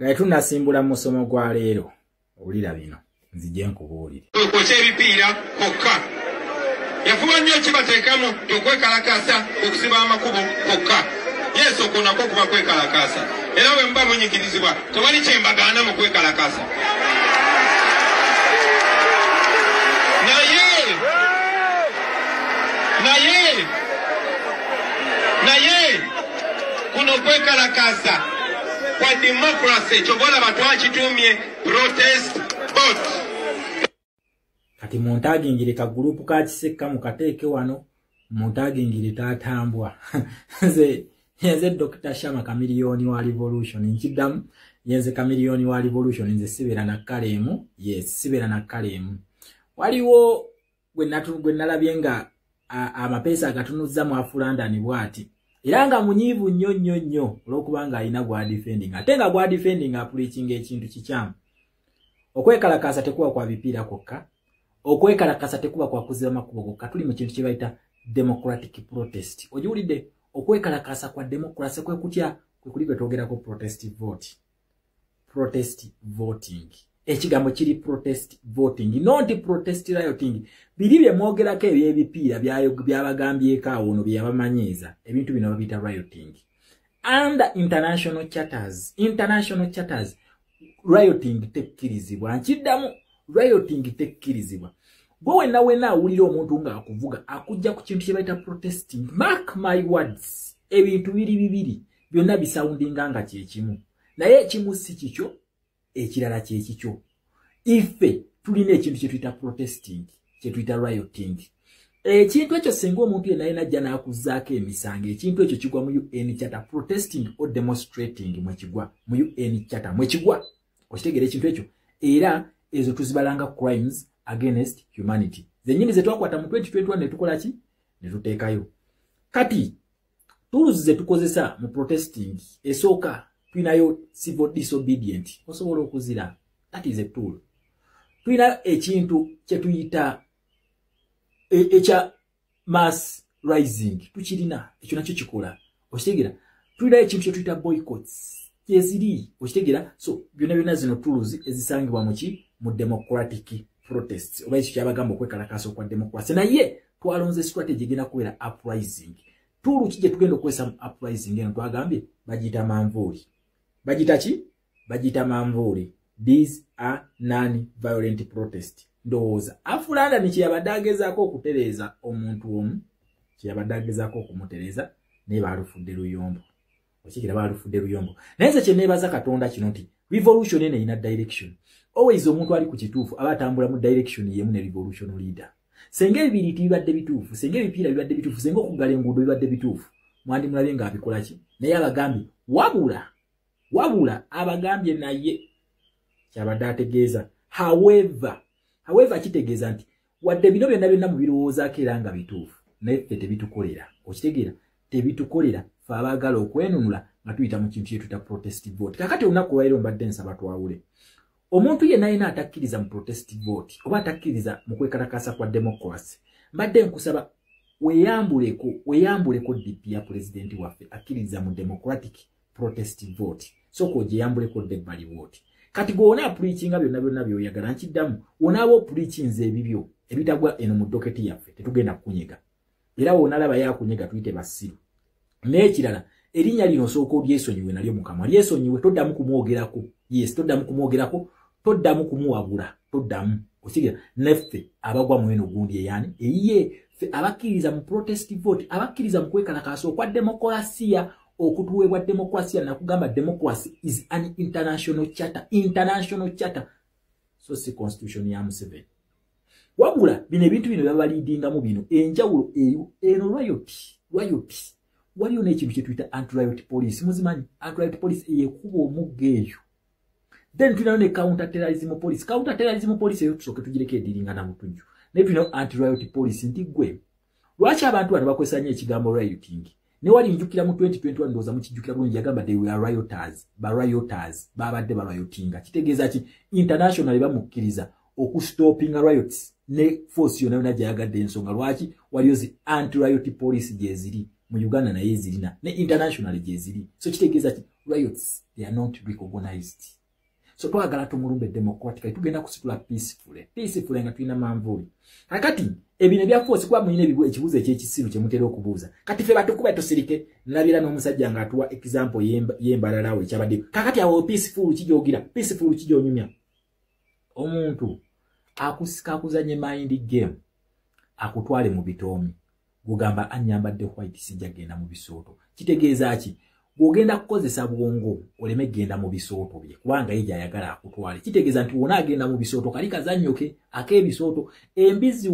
Nga tunasimbula mu musomo gwa leero, owulira bino, nzije nkubuulire. Okwokya ebipiira kwokka. Yafuba nnyo kibateekamu okwekalakaasa okusiba amakubo kwokka. Yesu okwo nakwo kuba kwekalakaasa. Era bwe muba munyigirizibwa tewali kye mbagaana mu kwekalakaasa. Naye kuno kwekalakaasa kwa democracy ky'oba olaba twakituumye protest vote. Kati muntagingire ka group ka Kisekka mukateeke wano, muntagingire taatambwa. Nze Dr. Shama Chameleone wa Revolution, nkiddamu yenze Chameleone wa Revolution, nze sibeera na kaleemu, yes, sibeera na kaleemu. Waliwo gwe nalabye nga amapeesa agatunuzza mu Afulandani bw'ati, era nga munyiivu nnyo nnyo nnyo olw'okubanga alina gwa defending, ate nga gwa defending apreachinga ekintu kikyamu. Okwekalakaasa tekuba kwa bipiira kwokka, okwekalakaasa tekuba kwa kuziba makubo gokka, tuli mu kintu kye bayita democratic protest. Ogiwulidde? Okwekalakaasa kwa democracy kwe kutya, kwe kuli kwe twogerako protest vote. Protest voting. Ekigambo kiri protest voting, not protest rioting. Biri bye mwogerako eby'ebipiira byabagambyeko awo ono bye yabamanyiiza. Ebintu bino babiyita rioting. Under international charters, rioting tekkirizibwa. Nkiddamu, rioting tekkirizibwa. Gwe wenna wenna awulira omuntu ng'akuvuga akujja ku kintu kye bayita protesting. Mark my words, ebintu biri bibiri byonna bisoundinga nga kye kimu, naye ekimu si kikyo, ekirala kye kikyo. Ife tulina ekintu kye tuyita protesting, kye tuyita rioting. Ekintu ekyo singa omuntu yenna yenna ajja n'akuzzaako emisango, ekintu ekyo kigwa mu UN Charter. Protesting or demonstrating mwekigwa mu UN Charter, mwekigwa. Okitegeera ekintu ekyo? Era ezo tuzibalanga crimes against humanity. Zennyini ze twakwata mu 2021 ne tukola ki? Ne tuteekayo. Kati tools ze tukozesa mu protesting, esooka tulinayo civil disobedient, osobola okuzira, that is a tool. Tulina ekintu kye tuyita ekya mass rising, tukirina ekyo nakyo kikola. Okitegeera? Tulina ekintu kye tuyita boycotts, kyeziri. Okitegeera? So byonna byonna zino tools ezisangibwa muki? Mu democratic protests, oba ekyo kyabagamba okwekalakaasa okwa democracy. Naye twalonze strategy egenda kubeera uprising. Tool ki gye tugenda okukozesa mu uprising eno? Twagambye bagiyita manvuuli. Bagiyita ki? Bagiyita manvuuli. These are non-violent protest. Ndowooza Afulanda kye yabadde agezaako okutereeza omuntu omu, kye yabadde agezaako okumutereeza, naye baalufudde luyombo. Okikira, baalufudde luyombo. Naye nze kye neebaza Katonda kino nti revolution eno erina direction. Always omuntu ali ku kituufu aba atambula mu direction yemu ne revolution leader. Senga ebibiriiti bibadde bituufu, senga ebipiira bibadde bituufu, senga okuggala enguudo bibadde bituufu, mwandimulabye ng'abikola ki? Naye abagambye, wabula abagambye, naye kyabadde ategeeza however. However kitegeeza nti wadde bino byonna byonna mubirowoozaako era nga bituufu, naye ffe tebitukolera. Okitegeera? Tebitukolera ffe abaagala okwenunula nga tuyita mu kintu kye tuyita protest vote. Kakati olunaku olwaleero mbadde nsaba twawule. Omuntu yenna yenna atakkiriza mu protest vote oba atakkiriza mu kwekalakaasa kwa democracy, mbadde nkusaba weeyambuleko DP ya pulezidenti waffe akkiriza mu democratic protest vote. Sooka ogyeyambuleko dda ebbali vote. Kati gwe ona apreachinga byonna byonna by'oyagala, nkiddamu, onaaba opreachinze ebibyo ebitagwa eno mu docket yaffe, tetugenda kukunyega. Era w'onalaba yakunyega tuyite basiru. N'ekirala, erinnya lino osooka olyesonyiwe nalyo Mukama, lyesonyiwe, toddamu kumwogerako. Yes, toddamu kumwogerako, toddamu kumuwabula, toddamu. Okitegeera? Naffe abagwa mu eno gundi eyani eyiye, ffe abakkiriza mu protest vote, abakkiriza mu kwekalakaasa okwa demokulasiya, okutuweebwa demokulasiya. Nakugamba democracy is an international charter, international charter, so si constitution ya Museveni. Wabula bino ebintu bino byabaleadingamu bino enjawulo eyo eno riot. Waliyo n'ekintu kye tuyita anti-riot police. Muzimanyi anti-riot police eyekuba omugga eyo. Then tulinayo ne counter terrorism police. Counter terrorism police eyo tusooke tugireko, edealinga na butujju, naye tulinayo anti-riot police. Nti gwe lwaki abantu bano bakozesa nnyo ekigambo rioting? Ne wali njukira mu 2021, ndowooza mukijjukira bulungi, yagamba they were rioters, ba rioters babadde bariotinga. Kitegeeza ki? Internationally bamukkiriza okustopinga riots ne force yonna yonna gyayagadde. Ensonga lwaki waliyo zi anti-riot police gyeziri Mu Uganda naye zirina, ne international gyeziri. So kitegeeza ki? Riots, they are not recognized. So twagala tumulumbe democratically, tugenda kusitula peacefully, peacefully nga tulina manvuuli. Kakati ebino ebya force, kuba mulina ekibuuzo ekyekisiru kye mutera okubuuza, kati ffe batukuba tusirike? Nabira n'omusajja ng'atuwa example y'embalalawo ekyabadde. Kakati awo peaceful kijogira, peaceful kijonyumya? Omuntu akusika akuzanye mind game, akutwale mu bitoomi, gugamba anyambadde white, sijja genda mu bisooto. Kitegeeza ki? Bw'ogenda kukozesa bwongo oleme genda mu bisooto bye, kubanga ye gy'ayagala akutwale. Kitegeeza nti wona agenda mu bisooto, kali kazannyoke ak'ebisooto. Embizzi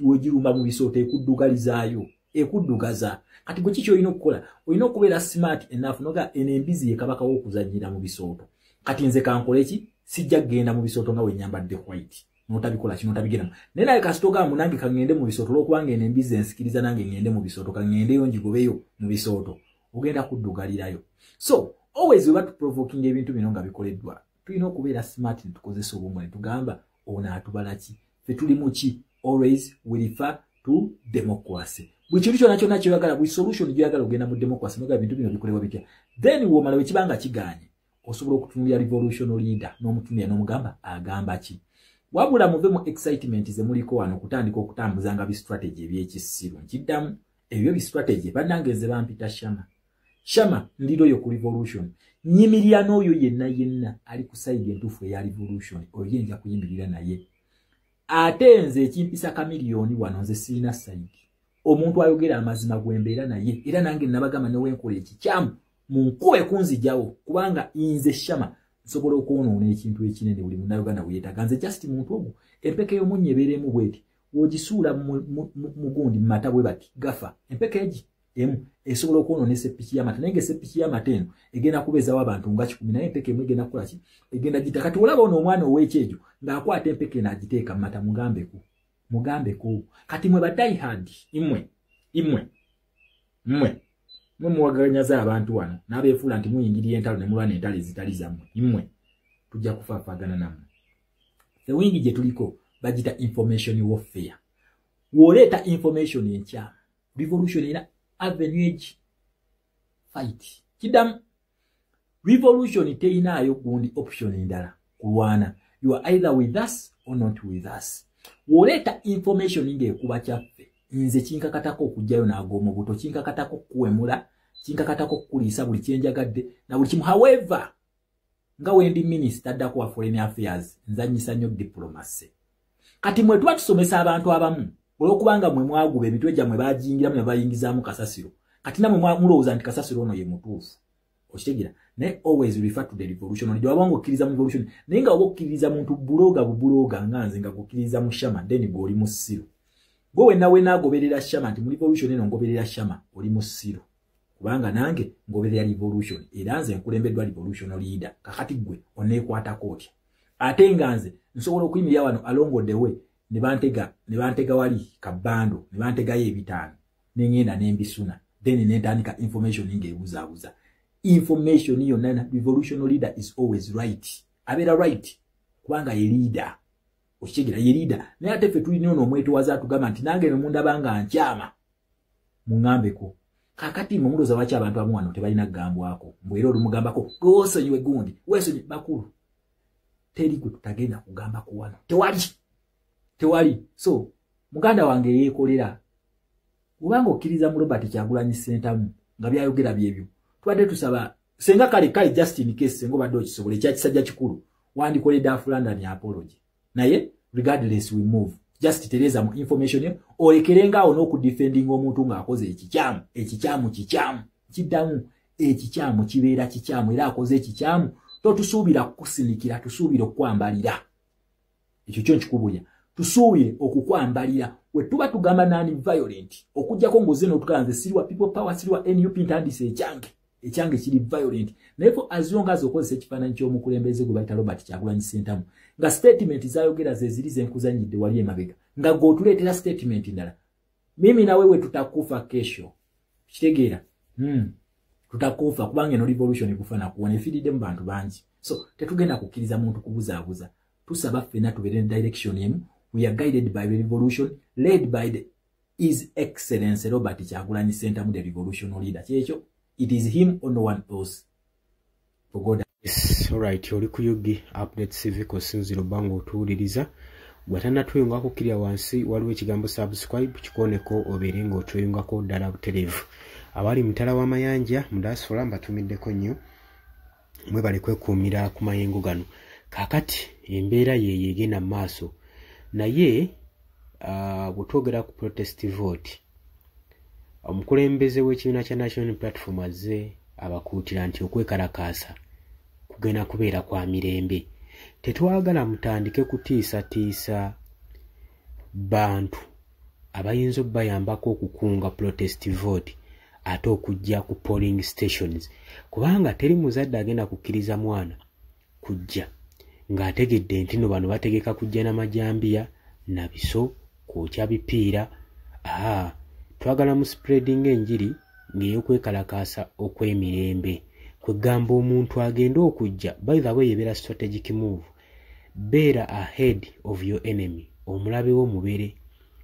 wogirumba mu bisooto, ekuddugalizaayo, ekuddugaza. Kati gwe kiki olina okukola? Olina okubeera smart enough noga eno embizzi ye kabaka w'okuzannyira mu bisooto. Kati nze kankole ki? Sijja kugenda mu bisooto nga wenyambadde white. Notabikola kino, otabigendamu. Naye naye kasita ogamba, nange kaŋŋende mu bisooto, olwokubanga eno embizzi ensikiriza, nange ŋŋende mu bisooto, kaŋŋendeyo ngigobeyo mu bisooto, ogenda kuddugalirayo. So always we batuprovoking ebintu bino nga bikoleddwa, tulina okubeera smart ne tukozesa obwongo ne tugamba, ono atubala ki? Fe tuli mu ki? Always we refer to democracy. Buli kintu kyonna kyonna kyoyagala, buli solution gyoyagala, ogenda mu democracy nogaa ebintu bino bikolebwa bitya. Then womala, wekibanga kiganye, osobola okutunulira revolution leader n'omutunulira n'omugamba agamba ki. Wabula muve mu excitement ze muliko wano okutandika okutambuzanga bistrategy ebyekisiru. Nkiddamu, ebyo bistrategy. Bannange, nze bampita Shama. Shama ndiroyo ku revolution, nyimirira n'oyo yenna yenna ali ku side entuufu eya revolution, oyo ye nja kuyimirira naye. Ate nze ekimpisa Kamiliyoni wano, nze sirina side. Omuntu ayogera amazima gwembeera naye. Era nange nabagamba, newenkola ekikyamu munkube kunzijawo, kubanga nze Shama nsobola okwonoona ekintu ekinene buli Munnayuganda bwe yeetaaga. Nze just muntu ogwo. Empeke y'omunnyo ebeeremu bweti, wogisuula mugundi mumata bwe bati gafa. Empeke egi emu esobola okwonoona esepiki y'amata, naye nga esepiki y'amata eno egenda kubeezawo abantu nga 100, naye empeke emu egenda kukola ki? Egenda gita. Kati olaba ono omwana ow'ekyejo ng'akwata empeke eno agiteeka mu mata, mugambeku, mugambeku. Kati mwe ba diehard, imwe imwe mmwe mwe muwaganyaza abantu wano n'abeefuula nti muyingirira entalo ne mulwana entalo ezitali zammwe, imwe tujja kufaafaagana nammwe. The wingi gye tuliko bagita information warfare. W'oleeta information enkyamu, revolution erina avenue egi fight. Kiddamu, revolution teyinaayo gundi option endala kulwana. You are either with us or not with us. W'oleeta information ng'ekuba kyaffe, nze kinkakatako okugjayo n'ag'omu buto, kinkakatako okukuwemula, kinkakatako okukuliisa buli kyenjagadde na buli kimu. However, nga wendi minisita addako wa foreign affairs, nzanyisa nnyo diplomacy. Kati mwe tuba tusomesa abantu abamu, olwokubanga mwe mwaguba emitwe gyammwe bagiyingiramu ne bayingizaamu kasasiro, kati namwe mulowooza nti kasasiro ono ye mutuufu. Okitegeera? Naye always refer to the revolution. Olijja wabanga okkiriza mu revolution, naye nga oba okkiririza muntu buloga bubuloga nga nze, nga gukkiririza mu Shama, then gwe oli musiru. Gwe wenna wenna agoberera Shama nti mu revolution eno ngoberera Shama, oli musiru, kubanga nange ngoberera revolution, era nze nkulembeddwa revolution leader. Kakati gwe oneekwatako otya? Ate nga nze nsobola okuyimirira wano along the way ne bantega wali kabando, ne bantegayo 500, neŋŋenda nembisuna, then nentandika information ng'ebuzaabuza information yonna. Revolution leader is always right, abeera right kubanga ye leader. Okitegeera? Ye leader. Naye ate ffe tulina ono omwetowaza atugamba nti nange nemundaba nga nkyama, muŋŋambeko. Kakati mwe mulowooza lwaki abantu abamu wano tebalina kugambwako? Mbwe era olumugambako, gweosonyiwe gundi, weesonyi bakulu. Teri gwe tutagenda kugambako wano, tewali, tewali. So muganda wange yeekolera, kubanga okkiriza mu Robert Kyagulanyi Ssentamu nga byayogera byebyo tubadde tusaba senga. Kale kale, just in case senga obadde okisobola, ekyakisajja kikulu, wandikoledde Afulandani apology. Naye regardless, we move. Just tereza mu information yo, olekerengaawo n'okudefendinga omuntu ng'akoze ekikyamu. Ekikyamu kikyamu. Kiddamu, ekikyamu kibeera kikyamu, era akoze ekikyamu totusuubira kukusinikira, tusuubira okukwambalira. Ekyo kyo nkikubulya, tusuubire okukwambalira. We tuba tugamba nani violent, okujjako ng'ozze n'otugaa nze siriwa People Power, siriwa NUP, ntandise ekyange, ekyange kiri violent. Naye for as long as okozesa ekifaananyi ky'omukulembeze gwe bayita Robert Kyagulanyi Ssentamu, nga statement zayogera ze ziri zenkuzanyidde wali emabega, nga gweotuleetera statement ndala, mimi na wewe tutakufa kesho. Kitegeera? Tutakufa, kubanga eno revolution kufa nakuwona, efiiridde mu bantu bangi. So tetugenda kukkiriza muntu kubuzaabuza. Tusaba ffenna tubeere ne direction emu. We are guided by the revolution, led by the His Excellence Robert Kyagulanyi Ssentamu, the revolutionary leader. Kyekyo, it is him or no one else, for God. Yes, alright, oli ku UG Update Civic. Osinzira obba ng'otuwuliriza, gwe kirya wansi waliwo ekigambo "subscribe", kikoneko obeere ng'otweyungako ddala butereevu. Abali mutala w'amayanja mu diaspora, mbatumiddeko nnyo, mwebale kwekuumira ku mayengo gano. Kaakati embeera yeeyo egenda mu maaso, naye bwe twogera ku protest vote, omukulembeze w'ekibiina kya National Platform azze abakuutira nti okwekalakaasa kugenda kubeera kwa mirembe. Tetwagala mutandike kutiisatiisa bantu abayinza obbayambako okukunga protest vote ate okujja ku polling stations, kubanga teri muzadde agenda kukkiriza mwana kujja ng'ategedde nti no bano bategeka kujja n'amajambiya nabiso kwokya bipiira. Aa, twagala mu spreading enjiri ng'ey'okwekalakaasa okw'emirembe, kwegamba omuntu agende okujja. By the way, ebeera strategic move, beera ahead of your enemy. Omulabe wo mubere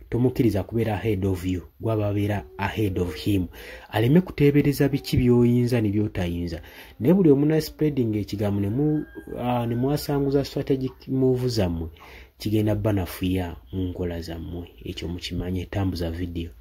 tomukkiriza kubeera ahead of you, gwaba abeera ahead of him, aleme kuteebereza biki by'oyinza ne by'otayinza. Naye buli omuna spreading ekigambo ne mwasanguza strategic move zammwe, kigenda banafuya mu nkola zammwe. Ekyo mukimanye. Tambuza video.